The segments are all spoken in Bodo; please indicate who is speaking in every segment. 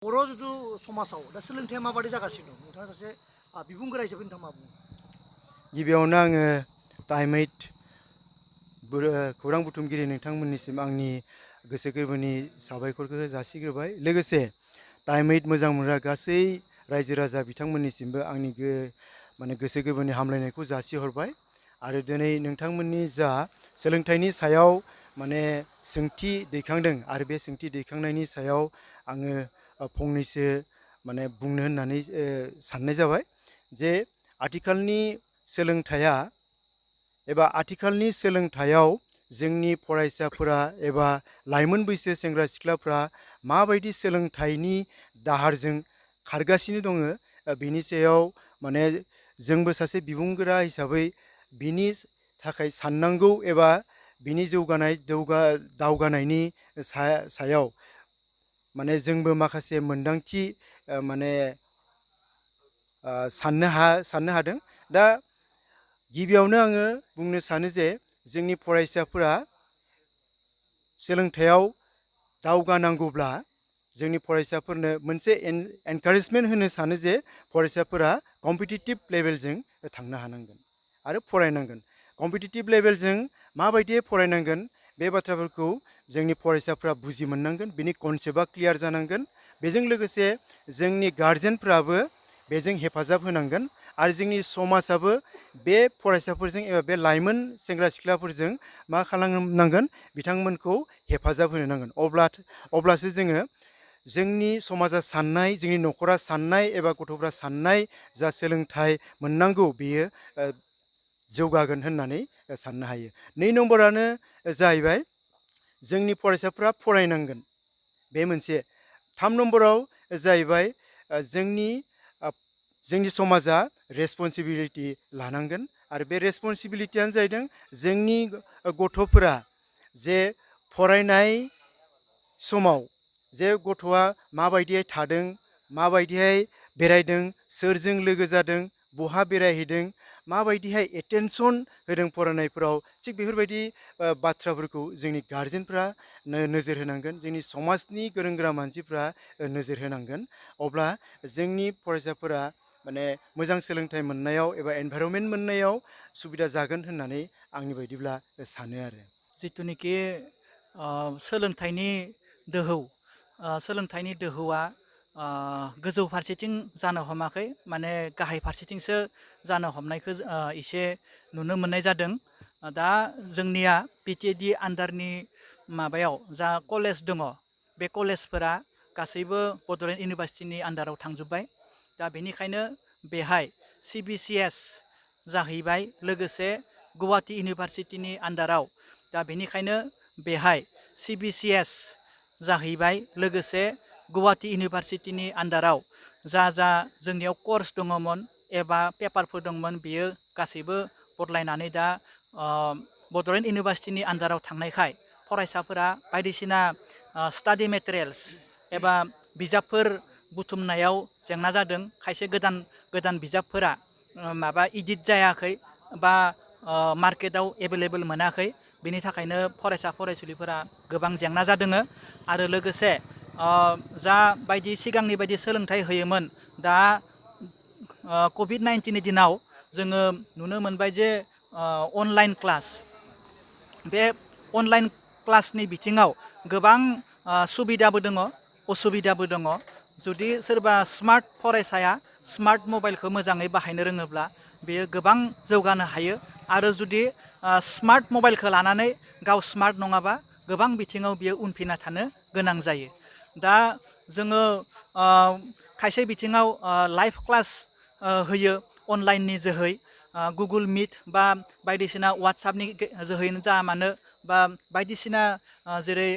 Speaker 1: बर' जुदु समाजाव दा सोलोंथाइया माबादि जागासिनो दं नोंथाङा सासे बिबुंगोरा हिसाबै नोंथाङा मा बुङो?
Speaker 2: गिबियावनो आङो टाइमैट खौरां बुथुमगिरि नोंथांमोननिसिम आंनि गोसो गोरबोनि साबायखरखौ जासिग्रोबाय। लोगोसे टाइमैट मोजां मोनग्रा गासै रायजो राजा बिथांमोननिसिमबो आंनि माने गोसो गोरबोनि हामलायनायखौ जासिहरबाय। आरो दिनै नोंथांमोननि जा सोलोंथाइनि सायाव माने सोंथि दैखांदों आरो बे सोंथि दैखांनायनि सायाव आङो फंनैसो माने बुंनो होननानै साननाय जाबाय जे आथिखालनि सोलोंथाइया एबा आथिखालनि सोलोंथाइयाव जोंनि फरायसाफोरा एबा लाइमोन बैसो सेंग्रा सिख्लाफ्रा माबायदि सोलोंथाइनि दाहारजों खारगासिनो दङ बिनि सायाव माने जोंबो सासे बिबुंगोरा हिसाबै बिनि थाखाय साननांगौ एबा बिनि दावगानायनि सायाव माने जोंबो माखासे मोनदांथि माने साननो हादों। दा गिबियावनो आङो बुंनो सानो जे जोंनि फरायसाफोरा सोलोंथाइयाव दावगानांगौब्ला जोंनि फरायसाफोरनो मोनसे एनकारेजमेन्ट होनो सानो जे फरायसाफोरा कम्पिटिटिभ लेभेलजों थांनो हानांगोन आरो फरायनांगोन। कम्पिटिटिभ लेभेलजों माबायदि फरायनांगोन बे बाथ्राफोरखौ जोंनि फरायसाफ्रा बुजि मोननांगोन, बिनि कनसेप्टआ क्लियार जानांगोन। बेजों लोगोसे जोंनि गार्जेनफ्राबो बेजों हेफाजाब होनांगोन आरो जोंनि समाजाबो बे फरायसाफोरजों एबा बे लाइमोन सेंग्रा सिख्लाफोरजों मा खालामनांगोन बिथांमोनखौ हेफाजाब होनो नांगोन। अब्लासो जोङो जोंनि समाजा साननाय, जोंनि न'खरा साननाय एबा गथ'फ्रा साननाय जा सोलोंथाइ मोननांगौ बेयो जौगागोन होननानै साननो हायो। 2 नम्बरानो जाहैबाय जोंनि फरायसाफ्रा फरायनांगोन, बे मोनसे। 3 नम्बराव जाहैबाय जोंनि समाजा रेसपन्सिबिलिटि लानांगोन आरो बे रेसपन्सिबिलिटियानो जाहैदों जोंनि गथ'फोरा जे फरायनाय समाव जे गथ'आ माबायदियै थादों, माबायदिहाय बेरायदों, सोरजों लोगो जादों, बहा बेरायहैदों, माबायदिहाय एटेनसन होदों फरायनायफोराव, थिग बेफोरबायदि बाथ्राफोरखौ जोंनि गार्जेनफ्रा नोजोर होनांगोन, जोंनि समाजनि गोरों गोरा मानसिफ्रा नोजोर होनांगोन। अब्ला जोंनि फरायसाफोरा माने मोजां सोलोंथाइ मोननायाव एबा एनभाइरनमेन्ट मोननायाव सुबिदा जागोन होननानै आंनि बायदिब्ला सानो आरो।
Speaker 3: जिथुनिखि सोलोंथाइनि दोहौआ गोजौ फारसेथिं जानो हमाखै, माने गाहाय फारसेथिंसो जानो हमनायखौ एसे नुनो मोननाय जादों। दा जोंनिया पिटिएडि आन्डारनि माबायाव जा कलेज दङ, बे कलेजफोरा गासैबो बड'लेण्ड इउनिभार्सिटिनि आन्डाराव थांजोब्बाय। दा बेनिखायनो बेहाय CBCS जाहैबाय, लोगोसे गुवाहाटी इउनिभार्सिटिनि आन्डाराव। दा बेनिखायनो बेहाय CBCS जाहैबाय, लोगोसे गुवाहाटी इउनिभार्सिटिनि आन्डाराव जा जोंनियाव कर्स दङमोन एबा पेपारफोर दंमोन बेयो गासैबो बदलायनानै दा बड'लेण्ड इउनिभार्सिटिनि आन्डाराव थांनायखाय फरायसाफोरा बायदिसिना स्टाडि मेटेरियेल्स एबा बिजाबफोर बुथुमनायाव जेंना जादों। खायसे गोदान बिजाबफोरा माबा इडिट जायाखै बा मार्केटाव एभेलेबल मोनाखै, बेनि थाखायनो फरायसा फरायसुलिफोरा गोबां जेंना जादों। आरो लोगोसे जा सिगांनि बायदि सोलोंथाइ होयोमोन, दा COVID-19नि दिनाव जोङो नुनो मोनबाय जे अनलाइन क्लास, बे अनलाइन क्लासनि बिथिङाव गोबां सुबिदाबो दङ, असुबिदाबो दङ। जुदि सोरबा स्मार्ट फरायसाया स्मार्ट मबाइलखौ मोजाङै बाहायनो रोङोब्ला बेयो गोबां जौगानो हायो। आरो जुदि स्मार्ट मबाइलखौ लानानै गाव स्मार्ट नङाबा गोबां बिथिङाव बियो उनफिनना थानो गोनां जायो। दा जोङो खायसे बिथिङाव लाइभ क्लास होयो अनलाइननि जोहै, गुगोल मिट बा बायदिसिना वाट्सापनि जोहैनो जा मानो, बा बायदिसिना जेरै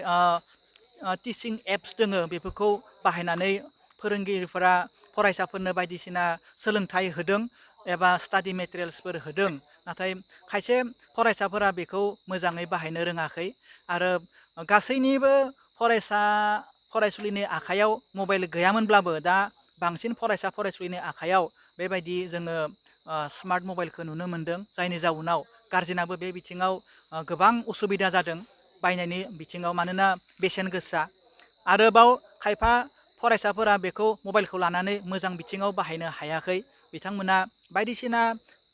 Speaker 3: टिचिं एप्स दोङो, बेफोरखौ बाहायनानै फोरोंगिरिफोरा फरायसाफोरनो बायदिसिना सोलोंथाइ होदों एबा स्टाडि मेटेरियेल्सफोर होदों। नाथाय खायसे फरायसाफोरा बेखौ मोजाङै बाहायनो रोङाखै। आरो गासैनिबो फरायसुलिनि आखायाव मबाइल गैयामोनब्लाबो दा बांसिन फरायसा फरायसुलिनि आखायाव बेबायदि जोङो स्मार्ट मबाइलखौ नुनो मोनदों, जायनि जाउनाव गार्जेनाबो बे बिथिङाव गोबां उसुबिदा जादों बायनायनि बिथिङाव, मानोना बेसेन गोसा। आरोबाव खायफा फरायसाफोरा बेखौ मबाइलखौ लानानै मोजां बिथिङाव बाहायनो हायाखै बिथांमोना बायदिसिना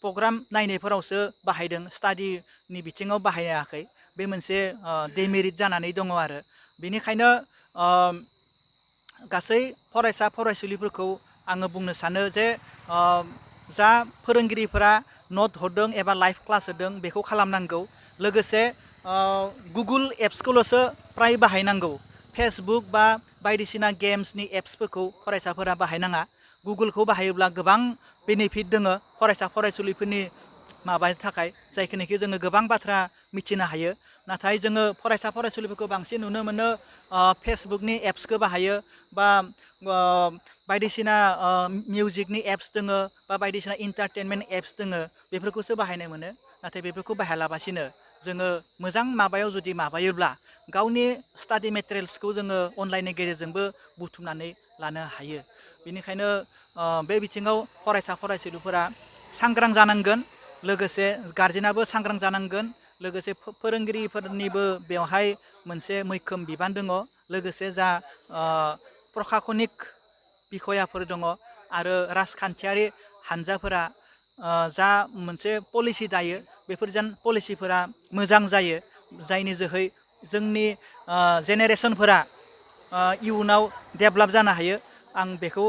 Speaker 3: प्रग्राम नायनायफोरावसो बाहायदों स्टाडिनि बिथिङाव बाहायाखै बे मोनसे डेमेरिट जानानै दङ आरो बेनिखायनो गासै फरायसा फरायसुलिफोरखौ आङो बुंनो सानो जे जा फोरोंगिरिफोरा नट हरदों एबा लाइभ क्लास होदों बेखौ खालामनांगौ लोगोसे गुगोल एप्सखौल'सो फ्राय बाहायनांगौ फेसबुक बा बायदिसिना गेम्सनि एप्सफोरखौ फरायसाफोरा बाहायनाङा गुगोलखौ बाहायोब्ला गोबां बेनिफिट दङ फरायसा फरायसुलिफोरनि माबानि थाखाय जायखिनिखि जोङो गोबां बाथ्रा मिथिनो हायो नाथाय जोङो फरायसा फरायसुलिफोरखौ बांसिन नुनो मोनो फेसबुकनि एप्सखौ बाहायो बा बायदिसिना मिउजिकनि एप्स दोङो बा बायदिसिना इन्टारटेनमेन्ट एप्स दोङो बेफोरखौसो बाहायनाय मोनो नाथाय बेफोरखौ बाहायालाबासिनो जोङो मोजां माबायाव जुदि माबायोब्ला गावनि स्टाडि मेटेरियेल्सखौ जोङो अनलाइननि गेजेरजोंबो बुथुमनानै लानो हायो बेनिखायनो बे बिथिङाव फरायसा फरायसुलिफोरा सांग्रां जानांगोन लोगोसे गार्जेनाबो सांग्रां जानांगोन लोगोसे फोरोंगिरिफोरनिबो बेवहाय मोनसे मैखोम बिबान दङ लोगोसे जा प्रखाखनिक बिखयाफोर दङ आरो राजखान्थियारि हान्जाफोरा जा मोनसे पलिसि दायो बेफोर जेन पलिसिफोरा मोजां जायो जायनि जोहै जोंनि जेनेरेसनफोरा इयुनाव डेभेलप जानो हायो आं बेखौ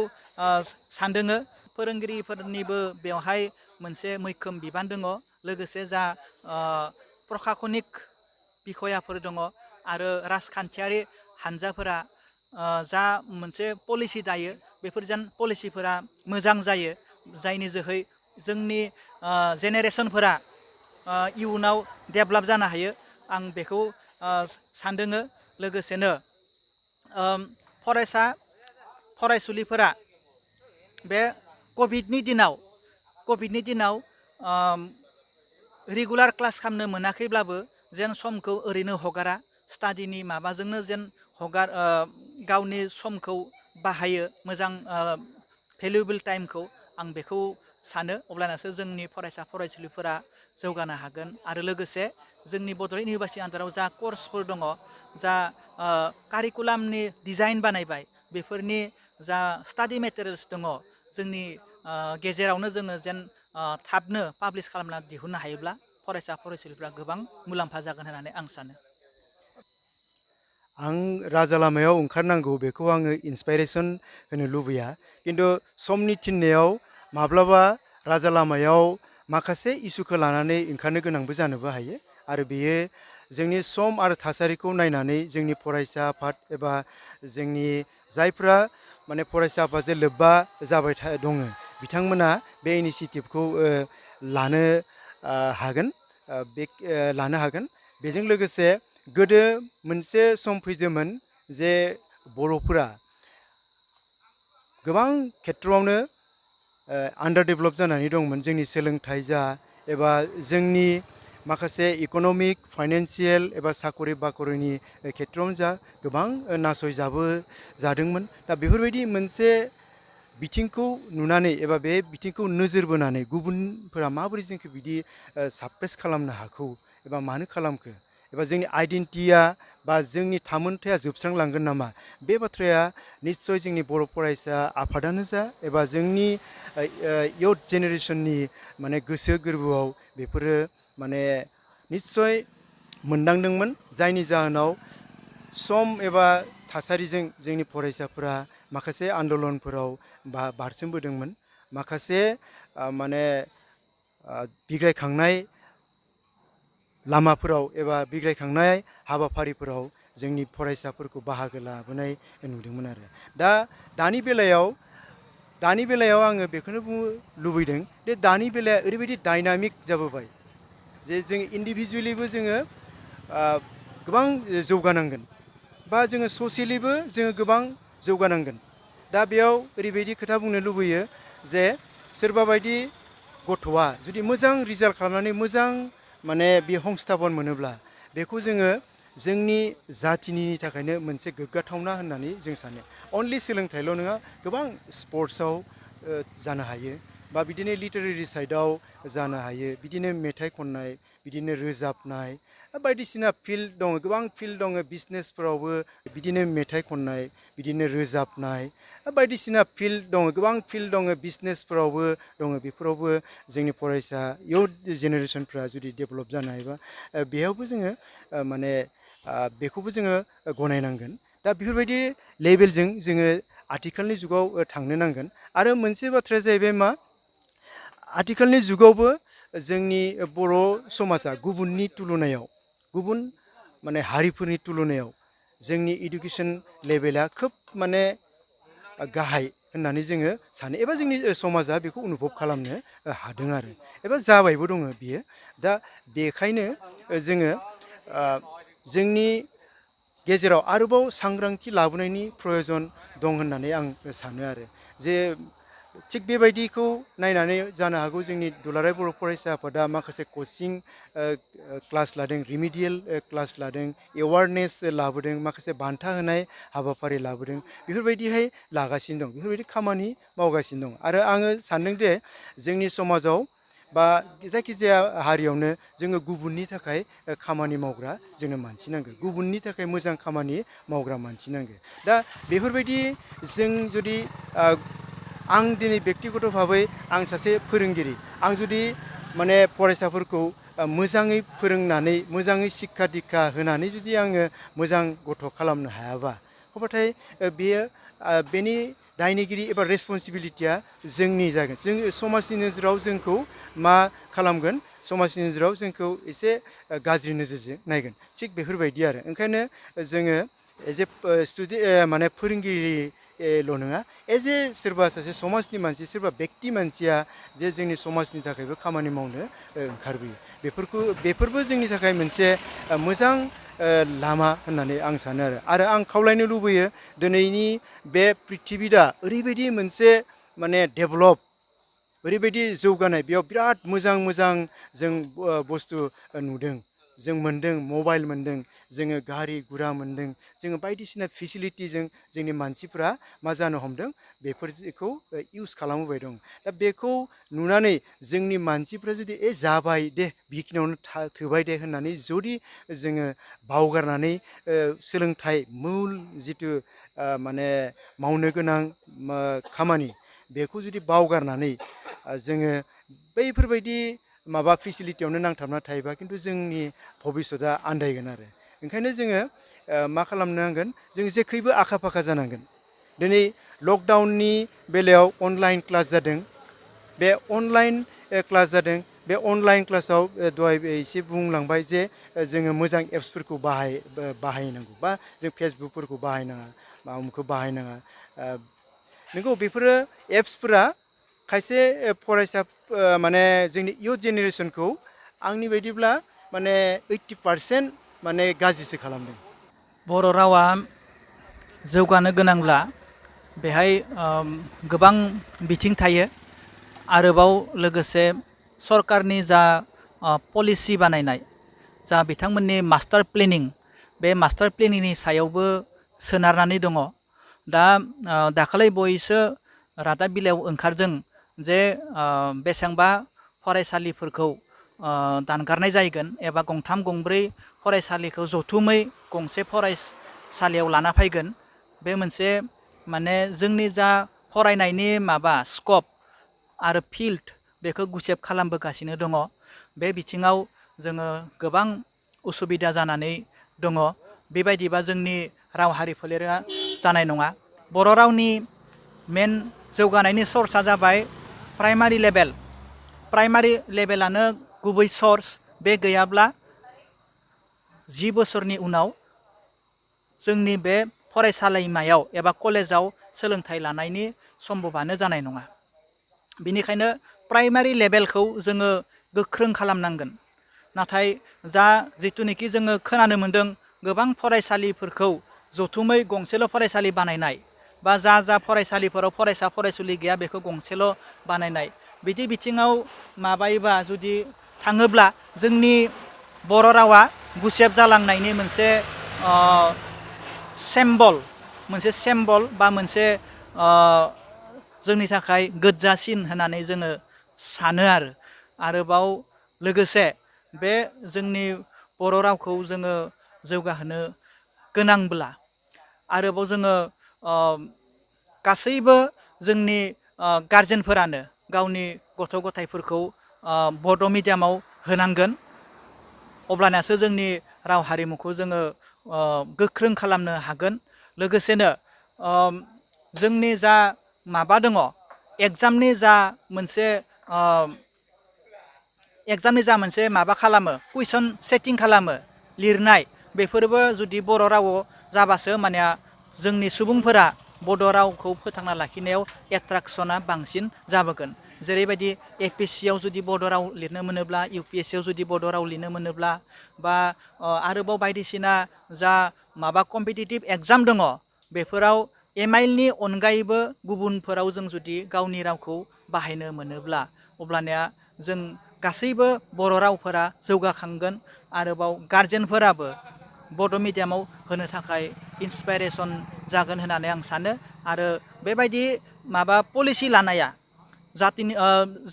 Speaker 3: सानदोङो फोरोंगिरिफोरनिबो बेवहाय मोनसे मैखोम बिबान दङ लोगोसे जा प्रखाखनिक बिखयाफोर दङ आरो राजखान्थियारि हान्जाफोरा जा मोनसे पलिसि दायो बेफोर जेन पलिसिफोरा मोजां जायो जायनि जोहै जोंनि जेनेरेसनफोरा इयुनाव डेभेलप जानो हायो आं बेखौ सानदोङो लोगोसेनो फरायसा फरायसुलिफोरा बे कभिडनि दिनाव रेगुलार क्लास खालामनो मोनाखैब्लाबो जेन समखौ ओरैनो हगारा स्टाडिनि माबाजोंनो जेन गावनि समखौ बाहायो मोजां भेलुएबल टाइमखौ आं बेखौ सानो अब्लानासो जोंनि फरायसा फरायसुलिफोरा जौगानो हागोन आरो लोगोसे जोंनि बड'लेण्ड इउनिभार्सिटि आन्दाराव जा कर्सफोर दङ जा कारिकुलामनि डिजाइन बानायबाय बेफोरनि जा स्टाडि मेटेरियेल्स दङ जोंनि गेजेरावनो जोङो जेन थाबनो पाब्लिश खालामना दिहुननो हायोब्ला फरायसा फरायसुलिफ्रा गोबां मुलाम्फा जागोन होननानै आं सानो
Speaker 2: आं राजा लामायाव ओंखारनांगौ बेखौ आङो इन्सपाइरेसन होनो लुबैया खिन्थु समनि थिननायाव माब्लाबा राजा लामायाव माखासे इसुखौ लानानै ओंखारनो गोनांबो जानोबो हायो आरो बेयो जोंनि सम आरो थासारिखौ नायनानै जोंनि फरायसा आफाद एबा जोंनि जायफ्रा माने फरायसा आफादजों लोब्बा जाबाय दङ बिथांमोना बे इनिसियेटिभखौ लानो हागोन बेजों लोगोसे गोदो मोनसे सम फैदोंमोन जे बर'फोरा गोबां खेथ्रआवनो आन्डार डेभेलप जानानै दंमोन जोंनि सोलोंथाइ जा एबा जोंनि माखासे इक'नमिक फाइनेन्सियेल एबा साखरि बाखरिनि खेथ्रआवनो जा गोबां जादोंमोन दा बेफोरबायदि मोनसे बिथिंखौ नुनानै एबा बे बिथिंखौ नोजोर बोनानै गुबुनफोरा माबोरै जोंखौ बिदि साप्रेस खालामनो हाखौ एबा मानो खालामखो एबा जोंनि आइडेन्टिटिया बा जोंनि थामोनथाया जोबस्रांलांगोन नामा बे बाथ्राया निस्सय जोंनि बर' फरायसा आफादानो जा एबा जोंनि इयुथ जेनेरेसननि माने गोसो गोरबोआव बेफोरो माने निस्सय मोनदांदोंमोन जायनि जाहोनाव सम एबा थासारिजों जोंनि फरायसाफोरा माखासे आन्दलनफोराव बारसोमबोदोंमोन माखासे माने बिग्रायखांनाय लामाफोराव एबा बिग्रायखांनाय हाबाफारिफोराव जोंनि फरायसाफोरखौ बाहागो लाबोनाय नुदोंमोन आरो दानि बेलायाव आङो बेखौनो बुंनो लुबैदों जे दानि बेलाया ओरैबायदि डायनामिक जाबोबाय जे जों इन्डिभिजुवेलिबो जोङो गोबां जौगानांगोन बा जोङो ससियेलिबो जोङो गोबां जौगानांगोन दा बेयाव ओरैबायदि खोथा बुंनो लुबैयो जे सोरबा बायदि गथ'आ जुदि मोजां रिजाल्ट खालामनानै मोजां माने बे हंस्थापन मोनोब्ला बेखौ जोङो जोंनि जाथिनि थाखायनो मोनसे गोग्गाथावना होननानै जों सानो अनलि सोलोंथाइल' नङा गोबां स्पर्ट्सआव जानो हायो बा बिदिनो लिटारेरि साइडआव जानो हायो बिदिनो मेथाइ खननाय बिदिनो रोजाबनाय बायदिसिना फिल्ड दङ गोबां फिल्ड दङ बिजनेसफोरावबो बिदिनो मेथाइ खननाय बिदिनो रोजाबनाय बायदिसिना फिल्ड दङ गोबां फिल्ड दङ बिजनेसफोरावबो दङ बेफोरावबो जोंनि फरायसा इयुथ जेनेरेसनफ्रा जुदि डेभेलप जानो हायोबा बेयावबो जोङो माने बेखौबो जोङो गनायनांगोन दा बेफोरबायदि लेभेलजों जोङो आथिखालनि जुगाव थांनो नांगोन आरो मोनसे बाथ्राया जाहैबाय मा आथिखालनि जुगावबो जोंनि बर' समाजा गुबुननि तुलनायाव गुबुन माने हारिफोरनि तुलनायाव जोंनि इडुकेसन लेभेला खोब माने गाहाय होननानै जोङो सानो एबा जोंनि समाजा बेखौ अनुभब खालामनो हादों आरो एबा जाबायबो दङ बियो दा बेखायनो जोङो जोंनि गेजेराव आरोबाव सांग्रांथि लाबोनायनि प्रयजन दं होननानै आं सानो आरो जे थिग बेबायदिखौ नायनानै जानो हागौ जोंनि दुलाराय बर' फरायसा आफादा माखासे कचिं क्लास लादों रिमिडियेल क्लास लादों एवारनेस लाबोदों माखासे बान्था होनाय हाबाफारि लाबोदों बेफोरबायदिहाय लागासिनो दं बेफोरबायदि खामानि मावगासिनो दं आरो आङो सानदों दे जोंनि समाजाव बा जायखिजाया हारियावनो जोङो गुबुननि थाखाय खामानि मावग्रा जोंनो मानसि नांगौ गुबुननि थाखाय मोजां खामानि मावग्रा मानसि नांगौ दा बेफोरबायदि जों जुदि आं दिनै बेक्तिगत भाबै आं सासे फोरोंगिरि आं जुदि माने फरायसाफोरखौ मोजाङै फोरोंनानै मोजाङै शिक्षा दिक्षा होनानै जुदि आङो मोजां गथ' खालामनो हायाबा अब्लाथाय बेयो बेनि दायनिगिरि एबा रेसपन्सिबिलिटिया जोंनि जागोन जों समाजनि नोजोराव जोंखौ मा खालामगोन समाजनि नोजोराव जोंखौ एसे गाज्रि नोजोरजों नायगोन थिग बेफोरबायदि आरो ओंखायनो जोङो एज ए माने फोरोंगिरिल' नङा एज ए सोरबा सासे समाजनि मानसि सोरबा बेक्ति मानसिया जे जोंनि समाजनि थाखायबो खामानि मावनो ओंखारबोयो बेफोरबो जोंनि थाखाय मोनसे मोजां लामा होननानै आं सानो आरो आं खावलायनो लुबैयो दिनैनि बे प्रिथिबिदा ओरैबायदि मोनसे माने डेभेलप ओरैबायदि जौगानाय बेयाव बिराद मोजां मोजां जों बुस्थु नुदों जों मोन्दों मबाइल मोन्दों जोङो गारि गुरा मोन्दों जोङो बायदिसिना फेसिलिटिजों जोंनि मानसिफ्रा मा जानो हमदों बेफोरखौ इउज खालामबोबाय दं दा बेखौ नुनानै जोंनि मानसिफ्रा जुदि जाबाय दे बेखिनियावनो थोबाय दे होननानै जुदि जोङो बावगारनानै सोलोंथाइ मुल जिथु माने मावनो गोनां खामानि बेखौ जुदि बावगारनानै जोङो बैफोरबायदि माबा फेसिलिटियावनो नांथाबना थायोबा खिन्थु जोंनि भबिसतआ आन्दायगोन आरो ओंखायनो जोङो मा खालामनांगोन जों जेखैबो आखा फाखा जानांगोन दिनै लकडाउननि बेलायाव अनलाइन क्लास जादों बे अनलाइन क्लास जादों बे अनलाइन क्लासाव दहाय एसे बुंलांबाय जे जोङो मोजां एप्सफोरखौ बाहायनांगौ बा जों फेसबुकफोरखौ बाहायनाङा माबाखौ बाहायनाङा नंगौ बेफोरो एप्सफोरा खायसे फरायसा माने जोंनि इयुथ जेनेरेसनखौ आंनि बायदिब्ला माने 80% माने गाज्रिसो खालामदों
Speaker 3: बर' रावा जौगानो गोनांब्ला बेहाय गोबां बिथिं थायो आरोबाव लोगोसे सरकारनि जा पलिसि बानायनाय जा बिथांमोननि मास्टार प्लेनिं बे मास्टार प्लेनिंनि सायावबो सोनारनानै दङ दा दाखालै बावैसो रादाब बिलाइयाव ओंखारदों जे बेसेबांबा फरायसालिफोरखौ दानगारनाय जागोन एबा गंथाम गंब्रै फरायसालिखौ जथुमै गंसे फरायसालियाव लाना फैगोन बे मोनसे माने जोंनि जा फरायनायनि माबा स्कप आरो फिल्ड बेखौ गुसेब खालामबोगासिनो दङ बे बिथिङाव जोङो गोबां उसुबिदा जानानै दङ बेबायदिबा जोंनि राव हारि फोलेरा जानाय नङा बर' रावनि मेन जौगानायनि सर्सआ जाबाय प्राइमारि लेभेलानो गुबै सर्स बे गैयाब्ला 10 बोसोरनि उनाव जोंनि बे फरायसालिमायाव एबा कलेजाव सोलोंथाइ लानायनि सम्भबानो जानाय नङा बेनिखायनो प्राइमारि लेभेलखौ जोङो गोख्रों खालामनांगोन नाथाय जा जिथुनिखि जोङो खोनानो मोन्दों गोबां फरायसालिफोरखौ जथुमै गंसेल' फरायसालि बानायनाय बा जा फरायसालिफोराव फरायसा फरायसुलि गैया बेखौ गंसेल' बानायनाय बिदि बिथिङाव माबायोबा जुदि थाङोब्ला जोंनि बर' रावा गुसेब जालांनायनि मोनसे सेम्बल बा मोनसे जोंनि थाखाय गोज्जासिन होननानै जोङो सानो आरोबाव लोगोसे बे जोंनि बर' रावखौ जोङो जौगाहोनो गोनांब्ला आरोबाव जोङो गासैबो जोंनि गारजेनफोरानो गावनि गथ' गथायफोरखौ बड' मिडियामाव होनांगोन अब्लानासो जोंनि राव हारिमुखौ जोङो गोख्रों खालामनो हागोन लोगोसेनो जोंनि जा माबा दङ एग्जामनि जा मोनसे माबा खालामो कुइसन सेटिं खालामो लिरनाय बेफोरबो जुदि बर' रावआव जाबासो माने जोंनि सुबुंफोरा बड' रावखौ फोथांना लाखिनायाव एट्राकसना बांसिन जाबोगोन जेरैबायदि APSC आव जुदि बड' राव लिरनो मोनोब्ला UPSC आव जुदि बड' राव लिरनो मोनोब्ला बा आरोबाव बायदिसिना जा माबा कम्पिटिटिभ एग्जाम दङ बेफोराव एमाइलनि अनगायैबो गुबुनफोराव जों जुदि गावनि रावखौ बाहायनो मोनोब्ला अब्लानिया जों गासैबो बर' रावफोरा जौगाखांगोन आरोबाव गारजेनफोराबो बड' मिडियामाव होनो थाखाय इन्सपाइरेसन जागोन होननानै आं सानो आरो बेबायदि माबा पलिसि लानाया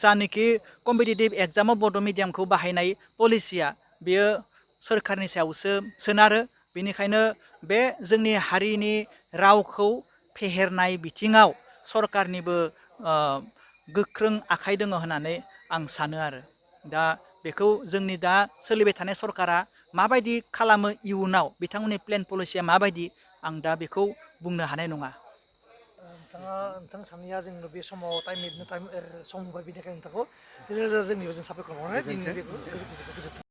Speaker 3: जानिखि कम्पिटिटिभ एग्जामाव बड' मिडियामखौ बाहायनाय पलिसिया बेयो सोरखारनि सायावसो सोनारो बेनिखायनो बे जोंनि हारिनि रावखौ फेहेरनाय बिथिङाव सरकारनिबो गोख्रों आखाइ दङ होननानै आं सानो आरो दा बेखौ जोंनि दा सोलिबाय थानाय सरकारा माबायदि खालामो इयुनाव बिथांमोननि प्लेन पलिसिया माबायदि आं दा बेखौ बुंनो हानाय नङा
Speaker 1: नोंथां सानैया जोंनो बे समाव सम होबाय बेनिखायनो नोंथांखौ रोजा रोजा जोंनिबो जों साबायखर बावनानै दिनै बेखौ गोजोन्थों